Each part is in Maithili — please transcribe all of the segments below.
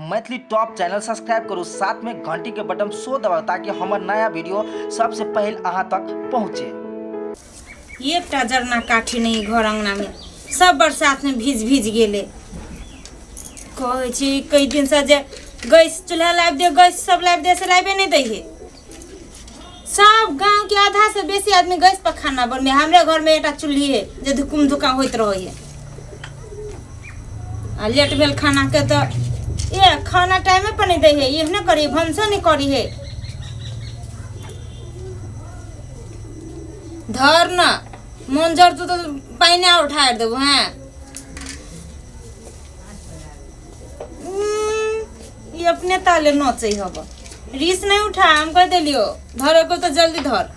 मैथिली टॉप चैनल सब्सक्राइब करू, साथ में घंटी के बटन सो दबाउ ताकि हमर नया वीडियो सबसे पहले अहाँ तक पहुँचे। एकटा जरना काठी नहीं घर अंगना में, सब बरसात में भीज भीज गेले। कहै छी कई दिन से जे गैस चूल्हा लाबि दे, गैस सब लाबि दे, से लाबे नहीं दै है। सब गांव के आधा से बेसी आदमी गैस पर खाना बनबे, हमरे घर में एकटा चूल्ही है जे धुकुम धुका होइत रहै है। आ लेट भेल खाना के तो ए खाना टाइमे पर नहीं दै है, एहने करी भनसो नहीं करी है। धर न मन जर तू तो पानी और उठा देबो। हैं ये अपने ताले नचे हब, रिस नहीं उठा, हम कह देलियो धर को तो जल्दी धर,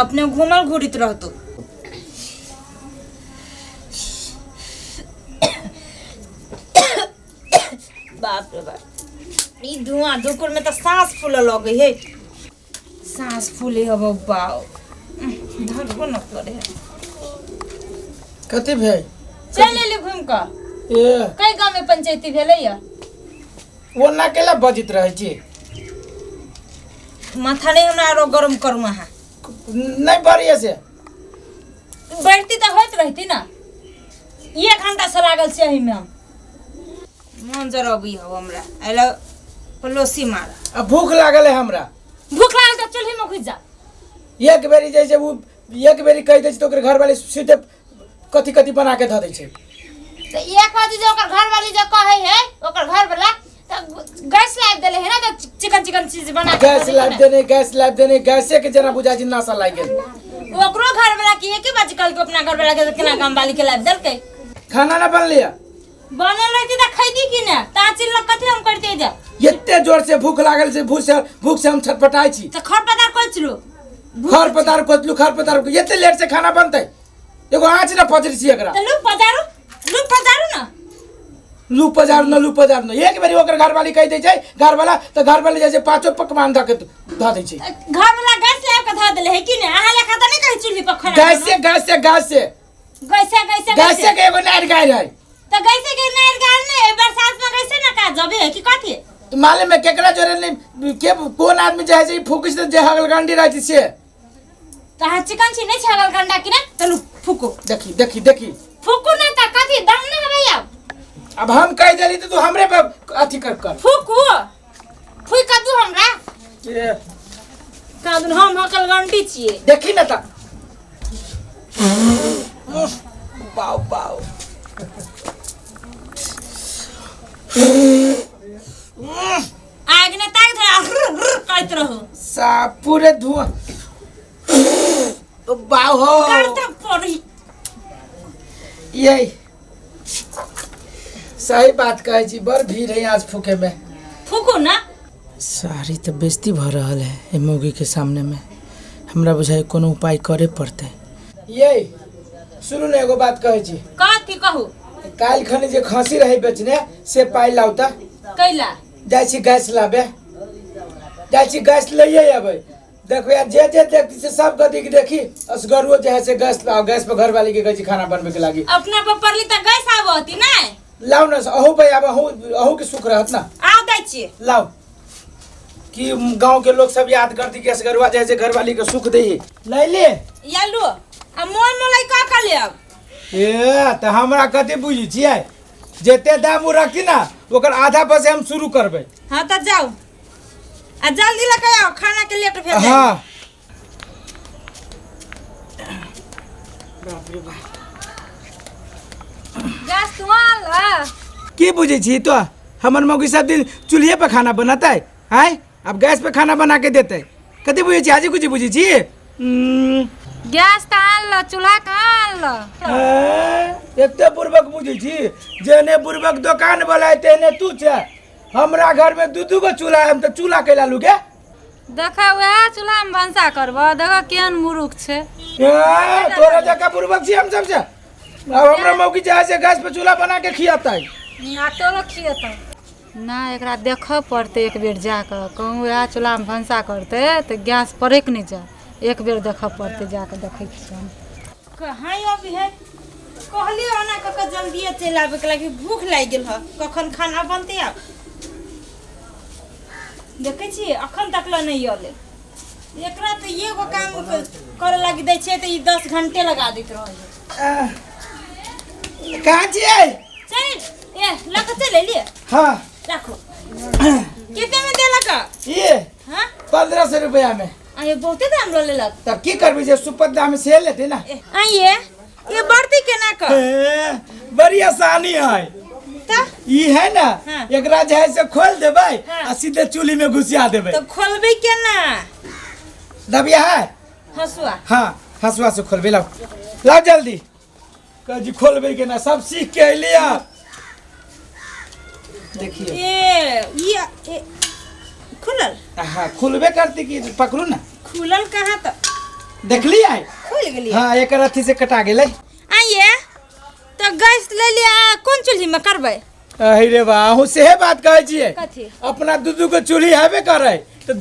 अपने घूमल घूरित रहतो। बाप रे बाप, ई धुआं धुकुर में तो सांस फूले लगे है, सांस फूले हब बाओ, धरबो न करे। कथी भेल? चल एली घूम कऽ। ए कई गांव में पंचायती भेलै या? ओना केला बजैत रहै छी? माथा नहीं हमरा आरो गरम करू अहाँ। नहीं बढ़िया से बढ़ती तऽ होइत रहती ना, एक घंटा से लागल छै एहिमे हम। मन जरबी हौ हमरा, अइला पलोसी मार। आ भूख लागल है हमरा। भूख लागल तऽ चूल्ही में घुसि जा। एक बेरी जे छै उ एक बेरी कहि दै छै तऽ ओकर घरवाली सीधे कथी कथी बना के धऽ दै छै। तऽ एक बाजी जे ओकर घरवाली जे कहै है, ओकर घरवाला तऽ गैस लाबि देले है ना, तऽ चिकन चिकन चीज बना के गैस लाबि देने, गैस लाबि देने, गैसे के जेना बुझाइ छै नाशा लागि गेल। ओकरो घरवाला के एके बाजी कहलकै अपना घरवाला के, केना गाम वाली के लाबि देलकै। खाना ना बनलिया? बनल रहती तऽ खैती कि ने, ता चिल्ला कथी हम करते जा। एते जोर से भूख लागल छै, भूख से हम छटपटाइ छी। तऽ खर पतार कोचलू? खर पतार कोचलू, खर पतार एते लेट से खाना बनतै? एगो आँच ना पचरी छी एकरा। तऽ लू पजारू, लू पजारू ना। लू पजार न, लू पजार न। एक बेरी ओकर घरवाली कहि दै छै घरवाला तऽ घरवाली जाइ छै पाँचो पकवान धऽ के धऽ दै छै। घरवाला गैस लाबि के धऽ देले है कि ने? अहाँ लेखा तऽ नहि कहै चूल्ही पर खाना। गैसे गैसे गैसे गैसे गैसे गैसे के एगो नार गाय रहै। तऽ गैसे के नार गाय ने बरसात में गैसे ना का जबे है कि कथी? तो मालूम है केकरा जोरे नहीं के कोन आदमी जे है से फूकिस जे हगल गंडी रहै छै से। तऽ अहाँ चिकन छी नहि छगल गंडा कि ने? चलू फूकू। देखी देखी देखी फूकू ना तऽ कथी दम ना हबै अब। अब हम कहि देली तऽ तू हमरे पर अथी कर कर। फूकू फूक कऽ दू हमरा। ए कादुन हम हकल गंडी छियै। देखी ना तऽ बाउ बाउ आग ने ताक धरा हुर हुर करैत रहू। सा पूरे धुआं बाउ हो करता पड़ी। यही सही बात कहै छी, बड़ भीड़ है आज फूके में। फूकू ना। सारी तऽ बेइज्जती भऽ रहल है एहि मौगी के सामने में, हमरा बुझाइ कोनो उपाय करे पड़तै। ये सुनू ने एगो बात कहै छी। कथी कहू? काल्हि खनी जे खसी रही बेचने से पाइ लाउ तऽ। कैला? जाइ छी गैस लाबे, जाइ छी गैस लैए अबै। देखो यार जे जे देखती से सब गदी के देखी असगरुओ जे है से गैस लाओ, गैस पर घरवाली के कहै छी खाना बनबे के लागी। अपना पर पड़ली तऽ गैस आबती नै? लाउ ने अहू पे आब, अहू अहू के सुख रहत ना। आउ दै छी। लाउ कि गांव के लोग सब याद करती कि असगरुआ जे है से घरवाली के सुख दे। लै ले या लो आ मोल मोलाई का का लेब? ए तऽ हमरा कथी बुझै छियै, जते दाम ओ रखी ना ओकर आधा पर से हम शुरू करबै। हाँ तऽ जाउ आ जल्दी लऽ के आउ, खाना के लेट भेल। हाँ बाप रे बाप। गैस तू आनल? की बुझै छी तो हमर मौगी सब दिन चूल्हे पर खाना बनतै? आय अब गैस पे खाना बना के देतै? कथी बुझै छी आजी कुछ बुझै छी? गैस तऽ आनल, चूल्हा कहाँ आनल? एते बुड़बक बुझै छी? जेहने बुड़बक दोकान वाला है तेहने तू छै। हमरा घर में दू दू गो चूल्हा है, हम तऽ चूल्हा कैला लू गे? देख वएह चूल्हा में भनसा करबह, देख केहन मुरुख छै। ए, तोरा जकाँ बुड़बक छी हम सबसे? अब हमरा मौगी जे है से गैस पे चूल्हा बना के खियातै। आ तोरो खियेतौ ना? एकरा देखऽ पड़तै एक बेर जाकऽ, कहूँ वएह चूल्हामे भनसा करतै तऽ गैस पड़ैक नहि जाय। एक बेर देखऽ पड़तै, जाकऽ देखै छियै हम। कहाँ अभी है? कहलियै ओना कऽ कऽ जल्दिए चलि आबैके लागि, भूख लागि गेल ह। कखन खाना बनतै आब? देखै छियै, अखन तक लए नहि अलै। एकरा तऽ एगो काम करे लागि दै छियै तऽ ई 10 घंटे लगा दैत रहै। कहाँ छियै? चल ए, लऽ कऽ चलि एलियै। हाँ। राखू। कते में देलक? ये? हाँ। 1500 रुपया में। आये, बहुते दाम लऽ लेलक। तब की करबी, जे सुपर दाम से लेते ना। ए, आइए, ये बढ़ती केना कऽ? ए, बड़ी आसानी है। तऽ ई है ना, एकरा जे है से खोल देबै आ सीधे चूल्ही में घुसिया देबै। तऽ खोलबै केना? दबिया है। हसुआ? हाँ, हसुआ से खोलबै। लाओ लाओ जल्दी। कह जी खोलबै केना, सब सीख के अयली। आप देखिए। ए, ई ए, खुलल? हाँ, खुलबे करती की। पकड़ू ना। खुलल कहाँ तऽ? देखली है? खुल गेली। हाँ, एकर अथी से कटा गेलै। आइए, तऽ गैस ले लिया, कोन चूल्ही में करबै? अरे रे बा, अहूँ सेहे बात कहै छियै? कथी? अपना दू दू गो चूल्ही हेबे करै तऽ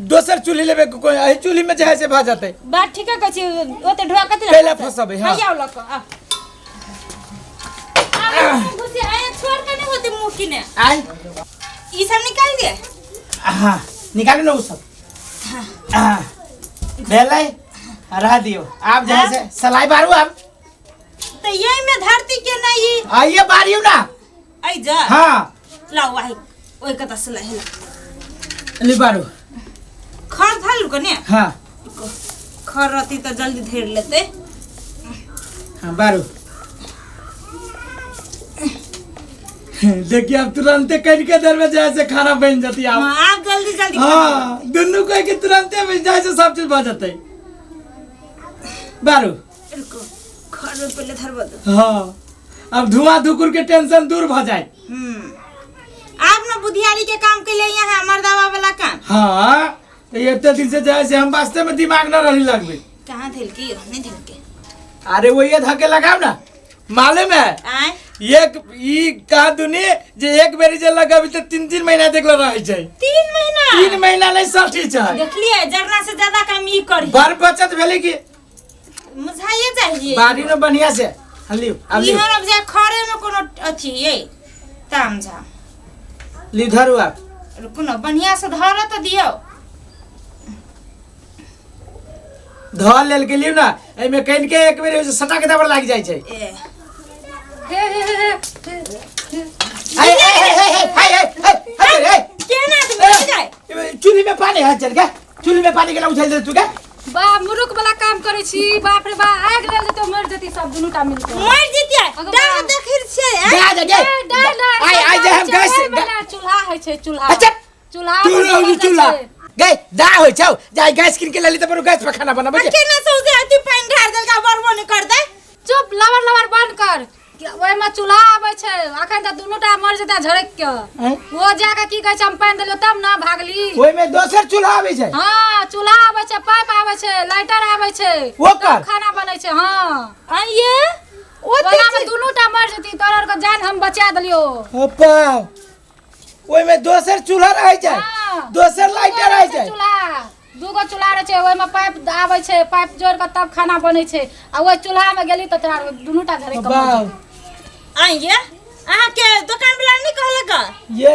दोसर चूल्ही लेबै के कोइ? एहि चूल्ही में जे है से भऽ जेतै। बात ठीके कहै छी। ओते ढोआ कथी लए? कैला फंसबै? हाँ। आउ लऽ कऽ आउ। आउ, घुसी आइ, छोड़ के नहीं होते मुँह किने। आइ। ई सब निकाल दे। हाँ, निकालू ने ओ सब। हाँ, भेलै, रह दियौ। आब जे है से सलाई बारू आब। तऽ यही में धरती के नहीं? आइए, बारियौ ना। आई जा। हाँ। लाओ, आइ ओहि कता से ला। ली, बारू। खर धरलू कने? हाँ। खर रहती तऽ जल्दी धरि लेतै। हाँ, बारू। देखिए, अब तुरंते कट के देर में जे है से खाना बन जती आब। हाँ, आब जल्दी जल्दी। हाँ, दुनू कह के तुरंते बन जाए से सब चीज भऽ जेतै। बारू। रुको, खर में पहले धरबा दो। हाँ, अब धुआं धुकुर के टेंशन दूर भऽ जाए। आब न बुधियारी के काम के लिए यहाँ मर्दावा वाला काम। हाँ, तो एते दिन से जाए से हम वास्ते में दिमाग न रही लगबे। कहाँ धलकी? नहीं धलके। अरे, वही धके लगाओ ना, मालूम है? आय? एक ई कहा दुनी जे एक बेरी जे लगाबी तऽ 3-3 महीना देखले रहै छै। 3 महीना? 3 महीना नहीं सठी छै। देखलिए, जरना से ज्यादा काम ई करी। बड़ बचत भेलै कि। मुझाइए चाहिए। बाड़ी में बढ़िया से हाँ, लियो अब लियो। इहाँ अब जा खरे में कोनो अथी ये ताम झाम। लियो, धरू आप। रुकू न, बढ़िया से धर तऽ दियौ। धऽ लेल के लियो ना। एहिमे कनि के एक बेर सटा के दबर लागि जाइ छै। ए। हे हे हे हे हे। हे हे हे हे हे हे हे हे हे। केना आदमी जाए? हे, चूल्ही में पानी है, चल के चूल्ही में पानी के उछल दे तू के। बा, मुरुख वाला काम करै छी। बाप रे बा, आगि लागि जेतौ, मरि जेती सब दुनू टा मिल के। मरि जितियै। अगो डाह बा। देखै छियै आँय? जा जा गे। डाल डाल। आइ आइ जे हम गैस चूल्हा होइ छै, चूल्हा। अच्छा। चूल्हा तू पर रहू बनबै चूल्हा छै। गई दा होइ छौ। जाय गैस किन के लेली त पर गैस पर खाना बनाबै आ छै। केना सौंसे अथी पानि ढार देलका, बरबो नहि करतै। चुप, लबर लबर बंद कर। ओहिमे चूल्हा आबै छै। अखन तऽ दुनू टा मरि जेतै झरकि के। आँय? ओ जाके की कहै छै, हम पानि देलियौ तब ने भागली। ओहिमे दोसर चूल्हा आबै छै? हाँ, चूल्हा आबै छै, पाइप आबै छै, लाइटर आबै छै। ओकर? तब खाना बनै छै, हाँ। आइये, ओते ओना मे दुनू टा मरि जेती। तोरा आरके जान हम बचा देलियौ। अप्पा, ओहिमे दोसर चूल्हा रहै छै? हाँ। दोसर लाइटर रहै छै? चूल्हा, दूगो चूल्हा रहै छै। ओहिमे पाइप आबै छै, पाइप जोड़ के तब खाना बनै छै। आ ओहि चूल्हा मे गेली तऽ तोरा दुनू टा झरकि के मरि बाप जेतौ। आइये, अहाँके दोकान वाला नहि कहलक? ये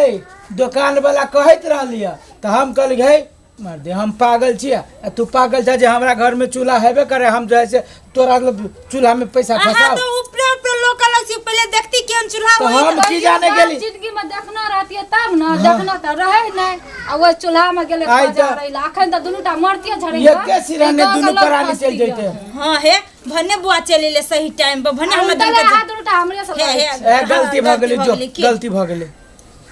दोकान वाला कहैत रहली है तऽ हम कहली, हे मर्दे, हम पागल छियै आ तू पागल छ जे हमरा घर में चूल्हा हेबे करे, हम जे है से तोरा लग चूल्हा में पैसा अहाँ फसाओ। तऽ ऊपरे ऊपरे लोक अलग छी, पहिले देखती केहन चूल्हा तऽ होइत। हम की जाने बाप गेली। जिंदगी में देखना रहतियै तब ने। देखना तऽ रहै नहि आ ओहि चूल्हा में गेलै आइ खजा तऽ- रहै। अखन तऽ दुनू टा मरतियै झरकि के। एके सिरहाने ई गाँव के दुनू लोग प्राणी चलि फँसतियै। जैते। हाँ हे, भने बुआ चलि एलै सही टाइम पर, भने हमरा हम दुनू के अहाँ दुनू टा हमरे से हे लड़ै हे। छी। ए, गलती भऽ गेलै जो। की? गलती भऽ गेलै।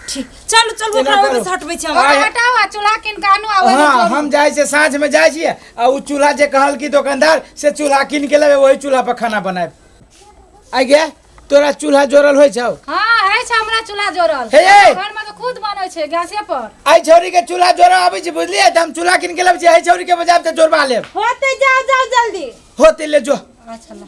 ठीक, चलू चलू। एना ओकरा ओहिमे करू। से हटबै छी हम। आइ- ओकरा हटाउ आ चूल्हा कीन के आनू आ ओहिमे हाँ। जोड़ू। हम जाइ छियै, साँझ में जाइ छियै आ ओ चूल्हा जे कहल की दोकानदार से चूल्हा कीन के लेबै, वही चूल्हा पर खाना बनायब। आइ गे, तोरा चूल्हा जोड़ल होइ छौ? हाँ, है छै हमरा चूल्हा जोड़ल। हे, हे। घर में तऽ खुद बनै छै गैसे पर। आइ छौरी के चूल्हा जोड़ऽ आबै छै, बुझलियै? तऽ हम चूल्हा कीन के लेबै छियै। एहि छौरी के बजायब तऽ जोड़बा लेब। होते, जाओ जाओ जल्दी। होते, ले जो। अच्छा, ला।